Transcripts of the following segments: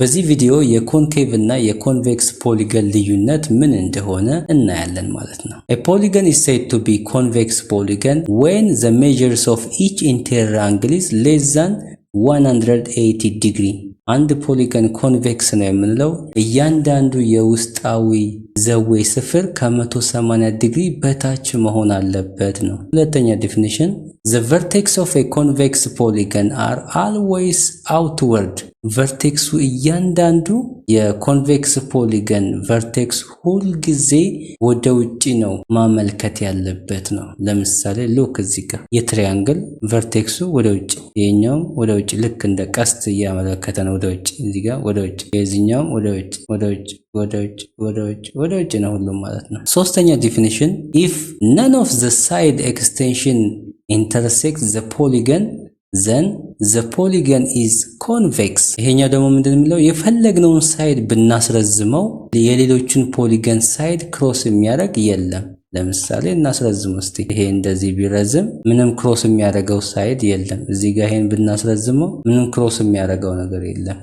በዚህ ቪዲዮ የ concave እና የ convex polygon ልዩነት ምን እንደሆነ እናያለን ማለት ነው። A polygon is said to be convex polygon when the measures of each interior angle is less than 180 ዲግሪ። አንድ polygon convex ነው የምንለው እያንዳንዱ የውስጣዊ ዘዌ ስፍር ከ180 ዲግሪ በታች መሆን አለበት ነው። ሁለተኛ definition፣ the vertex of a convex polygon are always outward። Vertex ኡ እያንዳንዱ የ convex polygon vertex ሁልጊዜ ወደ ውጭ ነው ማመልከት ያለበት ነው። ለምሳሌ look፣ እዚህ ጋር የ triangle vertex ኡ ወደ ውጭ፣ ይሄኛውም ወደ ውጭ፣ ልክ እንደ ቀስት እያመለከተ ነው ወደ ውጭ፣ እዚህ ጋር ወደ ውጭ፣ የዚህኛውም ወደ ውጭ፣ ወደ ውጭ፣ ወደ ውጭ፣ ወደ ውጭ፣ ወደ ውጭ ነው ሁሉም ማለት ነው። ሶስተኛ definition፣ if none of the side extension intersect the polygon, then the polygon is convex። ይሄኛው ደግሞ ምንድን የሚለው የፈለግነውን side ብናስረዝመው የሌሎችን polygon side cross የሚያደርግ የለም። ለምሳሌ እናስረዝም እስቲ። ይሄ እንደዚህ ቢረዝም ምንም cross የሚያደርገው side የለም። እዚህ ጋር ይሄን ብናስረዝመው ምንም cross የሚያደርገው ነገር የለም።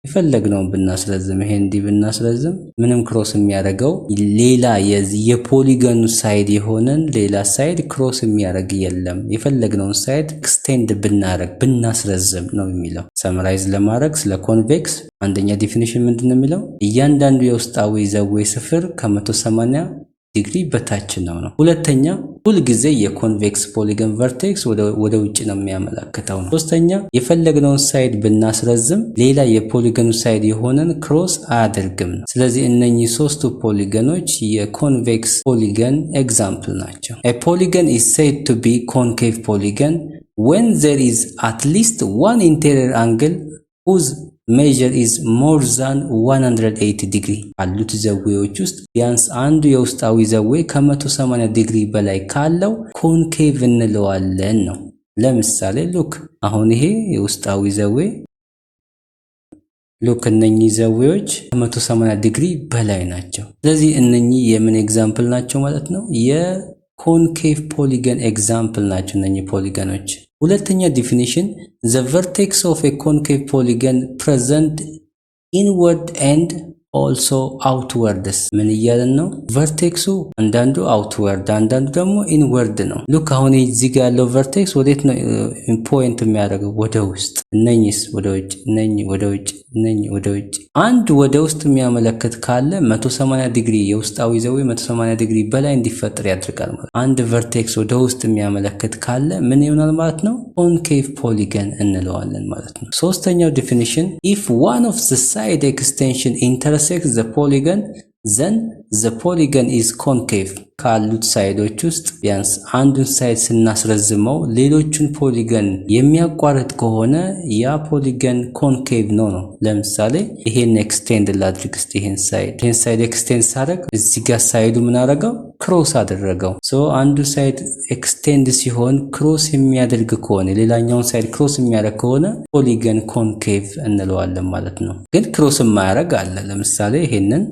የፈለግነውን ብናስረዝም፣ ይሄ እንዲህ ብናስረዝም ምንም cross የሚያደርገው ሌላ የ polygon ኑ side የሆነን ሌላ side cross የሚያደርግ የለም። የፈለግነውን side extend ብናደርግ፣ ብናስረዝም ነው የሚለው። Summarize ለማድረግ ስለ convex አንደኛ definition ምንድን ነው የሚለው? እያንዳንዱ የውስጣዊ ዘዌ ስፍር ከ180 ዲግሪ በታች ነው። ሁለተኛ፣ ሁልጊዜ የ convex polygon vertex ወደ ውጭ ነው የሚያመላክተው ነው። ሶስተኛ፣ የፈለግነውን side ብናስረዝም ሌላ የ polygon ኑ side የሆነን cross አያደርግም ነው። ስለዚህ እነኚህ ሶስቱ polygon ኖች የ convex polygon example ናቸው። A polygon is said to be concave polygon when there is at least one interior angle whose measure is more than 180 ዲግሪ። ካሉት ዘዌዎች ውስጥ ቢያንስ አንዱ የውስጣዊ ዘዌ ከ180 ዲግሪ በላይ ካለው concave እንለዋለን ነው። ለምሳሌ look፣ አሁን ይሄ የውስጣዊ ዘዌ፣ look፣ እነኚህ ዘዌዎች ከ180 ዲግሪ በላይ ናቸው። ስለዚህ እነኚህ የምን example ናቸው ማለት ነው? የ concave polygon example ናቸው እነኚህ polygon ኖች። ሁለተኛ definition፣ the vertex of a concave polygon present inward and also outwards። ምን እያለን ነው? Vertex ኡ አንዳንዱ outward አንዳንዱ ደግሞ inward ነው። Look፣ አሁን እዚህ ጋር ያለው vertex ወዴት ነው point የሚያደርገው? ወደ ውስጥ። እነኚህስ ወደ ውጭ፣ እነኚህ ወደ ውጭ፣ እነኚህ ወደ ውጭ። አንድ ወደ ውስጥ የሚያመለክት ካለ 180 ዲግሪ የውስጣዊ ዘዌ 180 ዲግሪ በላይ እንዲፈጠር ያደርጋል ማለት። አንድ vertex ወደ ውስጥ የሚያመለክት ካለ ምን ይሆናል ማለት ነው? Concave polygon እንለዋለን ማለት ነው። ሶስተኛው definition፣ if one of the side extension intersect the polygon, then the polygon is concave። ካሉት side ኦች ውስጥ ቢያንስ አንዱን side ስናስረዝመው ሌሎቹን polygon የሚያቋርጥ ከሆነ ያ polygon concave ነው። ለምሳሌ ይሄን extend ላድርግ እስቲ ይሄን side። ይሄን side extend ሳደርግ እዚህ ጋር side ኡ ምን አደረገው? Cross አደረገው። So አንዱ side extend ሲሆን cross የሚያደርግ ከሆነ፣ ሌላኛውን side cross የሚያደርግ ከሆነ polygon concave እንለዋለን ማለት ነው። ግን cross የማያደርግ አለ። ለምሳሌ ይሄንን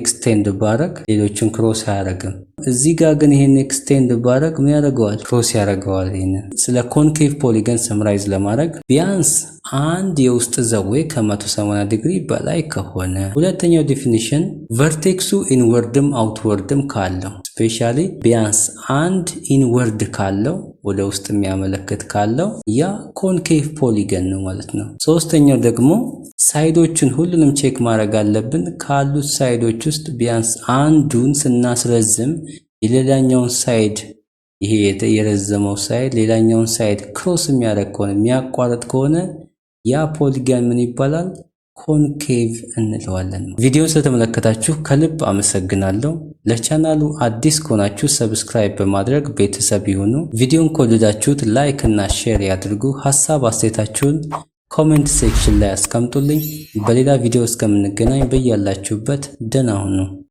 extend ባረግ ሌሎችን cross አያደርግም። እዚህ ጋር ግን ይሄን extend ባረግ ምን ያደርገዋል? Cross ያደርገዋል። ይሄንን ስለ concave polygon summarize ለማድረግ ቢያንስ አንድ የውስጥ ዘዌ ከ180 ዲግሪ በላይ ከሆነ፣ ሁለተኛው definition vertex ኡ inward ም outward ም ካለው፣ specially ቢያንስ አንድ inward ካለው፣ ወደ ውስጥ የሚያመለክት ካለው ያ concave polygon ነው ማለት ነው። ሶስተኛው ደግሞ side ኦችን ሁሉንም check ማድረግ አለብን። ካሉት side ኦች ውስጥ ቢያንስ አንዱን ስናስረዝም የሌላኛውን side፣ ይሄ የረዘመው side ሌላኛውን side cross የሚያደርግ ከሆነ፣ የሚያቋርጥ ከሆነ ያ polygon ምን ይባላል? Concave እንለዋለን። ቪዲዮን ስለተመለከታችሁ ከልብ አመሰግናለሁ። ለቻናሉ አዲስ ከሆናችሁ subscribe በማድረግ ቤተሰብ ይሁኑ። ቪዲዮን ከወደዳችሁት like እና share ያድርጉ። ሀሳብ አስተያየታችሁን comment section ላይ አስቀምጡልኝ። በሌላ ቪዲዮ እስከምንገናኝ በያላችሁበት ደህና ሁኑ።